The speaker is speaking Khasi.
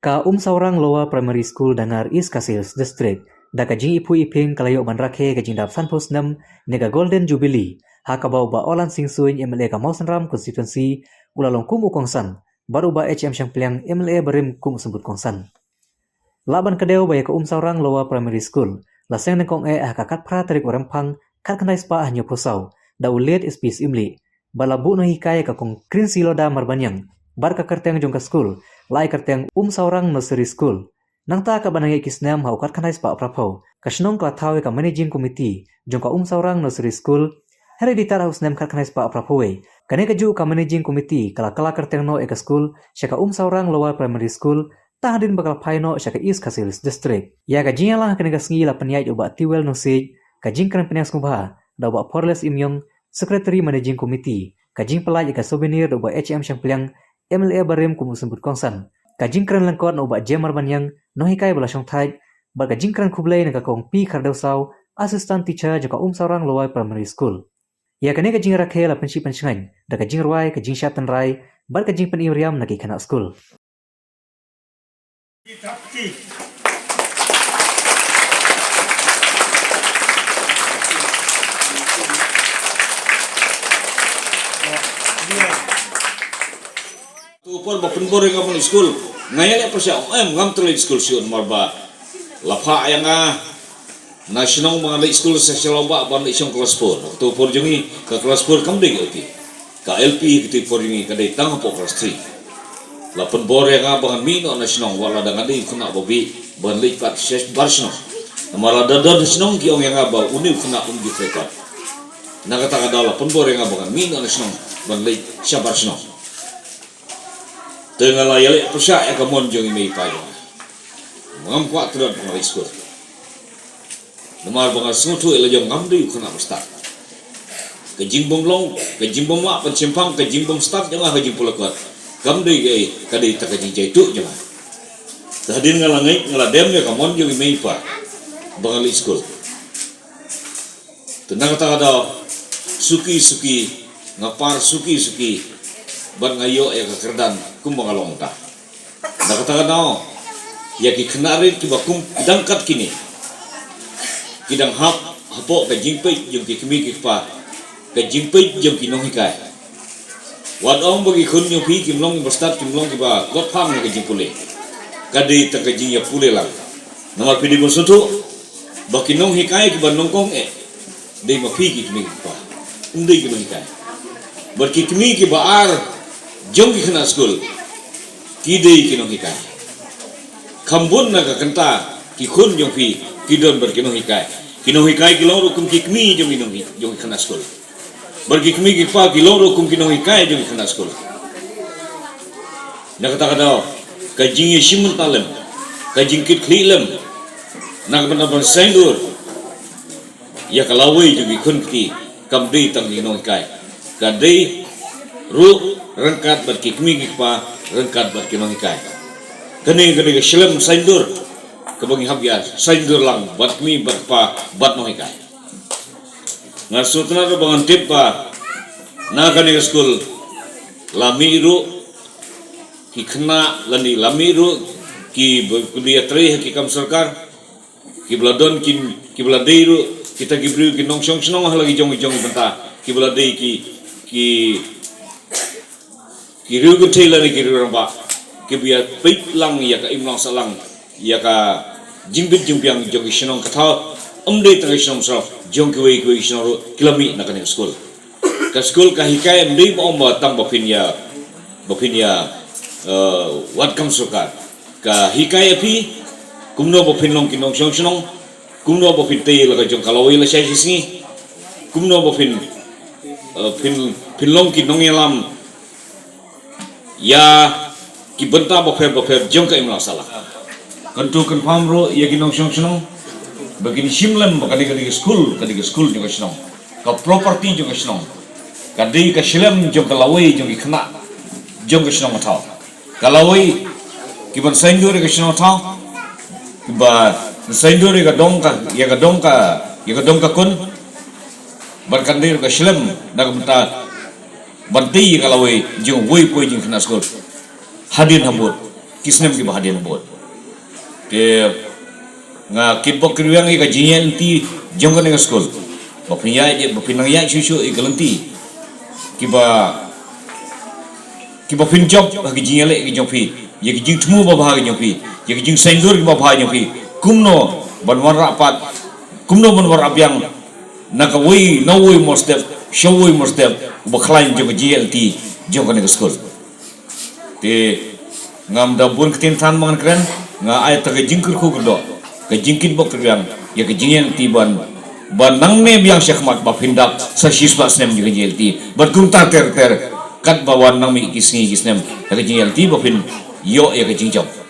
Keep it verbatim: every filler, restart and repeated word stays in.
Ka Umsaurang Lower Primary School Dangar, East Khasi Hills District, da ka jingiphuh iping ka la ïoh ban rakhe ka jingdap sanphew snem ne ka Golden Jubilee, ha kaba u Bah Orland Singh Suin, M L A ka Mawsynram Constituency, u la long kum u kongsan, bad u Bah H M Shangpliang, M L A barim, kum u symbud kongsan. Lah ban kdew ba ïa ka Umsaurang Lower Primary School la seng nyngkong eh ha ka khatphra tarik u Rymphang khatkhyndai spah hynñiewphew saw, da u Late S P Syiemlieh, bad la buh nonghikai ïa ka Kong Krinsiloda Marbaniang, bad ka kyrteng jong ka skul la ai kyrteng Umsaurang Nursery School. Nangta katba nang ïaid ki snem, ha u khatkhyndai spah phraphew, ka shnong ka la thaw ïa ka Managing Committee jong ka Umsaurang Nursery School. Hynrei dei tad ha u snem khatkhyndai spah phraphew wei, kane kajuh ka Managing Committee ka la kylla kyrteng noh ïa ka skul sha ka Umsaurang Lower Primary School, tang hadien ba ka la phai noh sha ka East Khasi Hills District. Ïa ka jingïalang ha kane ka sngi la pynïaid da u Bah Tiwel Nongsiej, ka jingkren pynïaid sngewbha da u Bah Porles Imyong, Secretary Managing Committee, ka jingpyllait ïa ka souvenir da u Bah H M Shangpliang, M L A barim, kum u symbud kongsan, ka jingkren lyngkot na u Bah Jem Marbaniang, nonghikai ba la shongthait, bad ka jingkren khublei na ka Kong P Khardewsaw, Assistant Teacher jong ka Umsaurang Lower Primary School. Ïa kane ka jingrakhe la pynshih pynshngaiñ da ka jingrwai, ka jingshad tynrai, bad ka jingpynim riam na ki khynnah skul. Tu por ba pynbor ïa nga ban leit skul, nga ïaleh pyrshah, em, ngam trei leit skul shuh namar ba la phah ïa nga na shnong ba ngan leit skul sha Shillong Bah ban leit shong klas four. Tu por jong ngi ka klas four kam dei ka L P. Ka L P ka tu por jong ngi ka dei tang hapoh klas three. La pynbor ïa nga ba ngan mih noh na shnong, wat la da nga dei u khynnah ba bih ban leit pat sha bar shnong. Namar lada don shnong ki ong ïa nga ba une u khynnah um ju trei pat. Na kata ka daw la pynbor ïa nga ba ngan mih noh na shnong ban leit sha bar shnong. Te nga la ïaleh pyrshah ïa ka mon jong i mei i pa jong nga. Ngam kwah tlot ba nga leit skul. Namar ba nga sngewthuh ïa la jong ngam dei u khynnah ba stad. Ka jingbym long, ka jingbym lah ban shemphang, ka jingbym stad jong nga ha jingpule kot, kam dei kaei, ka dei tang ka jingjaituh jong nga. Te hadien nga la ngeit, nga la dem ïa ka mon jong i mei i pa ba nga leit skul. Te na kata ka daw, suki suki, nga par suki suki, bad nga ïoh ïa ka kyrdan kumba nga long mynta. Na kata ka daw, ïa ki khynnah rit kiba kum ki dang kat kine, ki dang hap hapoh ka jingpeit jong ki kmie ki kpa, ka jingpeit jong ki nonghikai. Wat ong ba ki khun jong phi kim long kiba stad, kim long kiba kot phang na ka jingpule. Ka dei tang ka jingïapule lang. Namar phi dei ban sngewthuh ba ki nonghikai kiba nyngkong eh dei ma phi ki kmie ki kpa. Ym dei ki nonghikai. Bad ki kmie kiba ar jong ki khynnah skul ki dei ki nonghikai. Kham bun na ka kynta ki khun jong phi ki don bad ki nonghikai. Ki nonghikai ki long ruh kum ki kmie jong ki nonghi-, jong ki khynnah skul. Bad ki kmie ki kpa ki long ruh kum ki nonghikai jong ki khynnah skul. Na kata ka daw, ka jingïashim bynta lem, ka jingkitkhlieh lem na ka bynta ban saiñdur ïa ka lawei jong ki khun kti, kam dei tang ki nonghikai, ka dei ruh ryngkat bad ki kmie ki kpa, ryngkat bad ki nonghikai. Kane ka dei ka shlem saiñdur kaba ngi hap ïa saiñdur lang bad kmie bad kpa bad nonghikai. Nga sngewtynnat ruh ba ngan tip ba na kane ka skul la mih ruh ki khynnah lane la mih ruh ki ba, ki ba ïatrei ha ki kam sorkar, kiba la don ki, kiba la dei ruh kita ki briew ki nongshong shnong ha la ki jong ki jong ki bynta, kiba la dei ki, ki ki riew kynthei lane ki riew rangbah, kiba ïa peit lang ïa ka imlang sahlang, ïa ka jingbit jingbiang jong ki shnong, ka thaw ym dei tang ki shnong Mawsynram, jong kiwei kiwei ki shnong ruh ki la mih na kane ka skul. Ka skul ka hikai ym dei ba ong ba tang ba phin ïa, ba phin ïa, eh, wad kam sorkar. Ka hikai ïa phi kumno ba phin long ki nongshong shnong, kumno ba phin tei la ka jong ka lawei lashai shisngi, kumno ba phin, eh, phin, phin long ki nongïalam ïa ki bynta bapher bapher jong ka imlang sahlang. Kyntu kynpham ruh ïa ki nongshong shnong ba kin shim lem ba ka dei, ka dei ka skul, ka dei ka skul jong ka shnong, ka property jong ka shnong, ka dei ka shlem jong ka lawei jong ki khynnah jong ka shnong ka thaw. Ka lawei kiban saiñdur ïa ka shnong ka thaw, kiban saiñdur ïa ka dong ka, ïa ka dong ka, ïa ka dong ka khun, bad kan dei ruh ka shlem na ka bynta ban tei ïa ka lawei jong uwei pa uwei jong ki khynnah skul hadien habud. ki snem kiba hadien bud. Te nga kitbok kitbiang ïa ka jingïaid lynti jong kane ka skul, ba phin ïaid, ba phin nang ïaid shuh shuh ïa ka lynti kiba, kiba phin jop ha ki jingïaleh ki jong phi, ïa ki jingthmu ba bha ki jong phi, ïa ki jingsaiñdur kiba bha ki jong phi, kumno ban wanrah pat, kumno ban wanrah biang na kawei na uwei mo step sha uwei mo step uba khlaiñ jong ka jingïaid lynti jong kane ka skul. Te ngam da bun ktien than ba ngan kren, nga ai ta ka jingkyrkhu kyrdoh, ka jingkitbok kitbiang ïa ka jingïaid lynti ban, ban nangne biang shakhmat ba phin dap sa shispah snem jong ka jingïaid lynti, bad kumta ter ter, katba wan nang mih ki sngi ki snem ha ka jingïaid lynti ba phin ïoh ïa ka jingjop.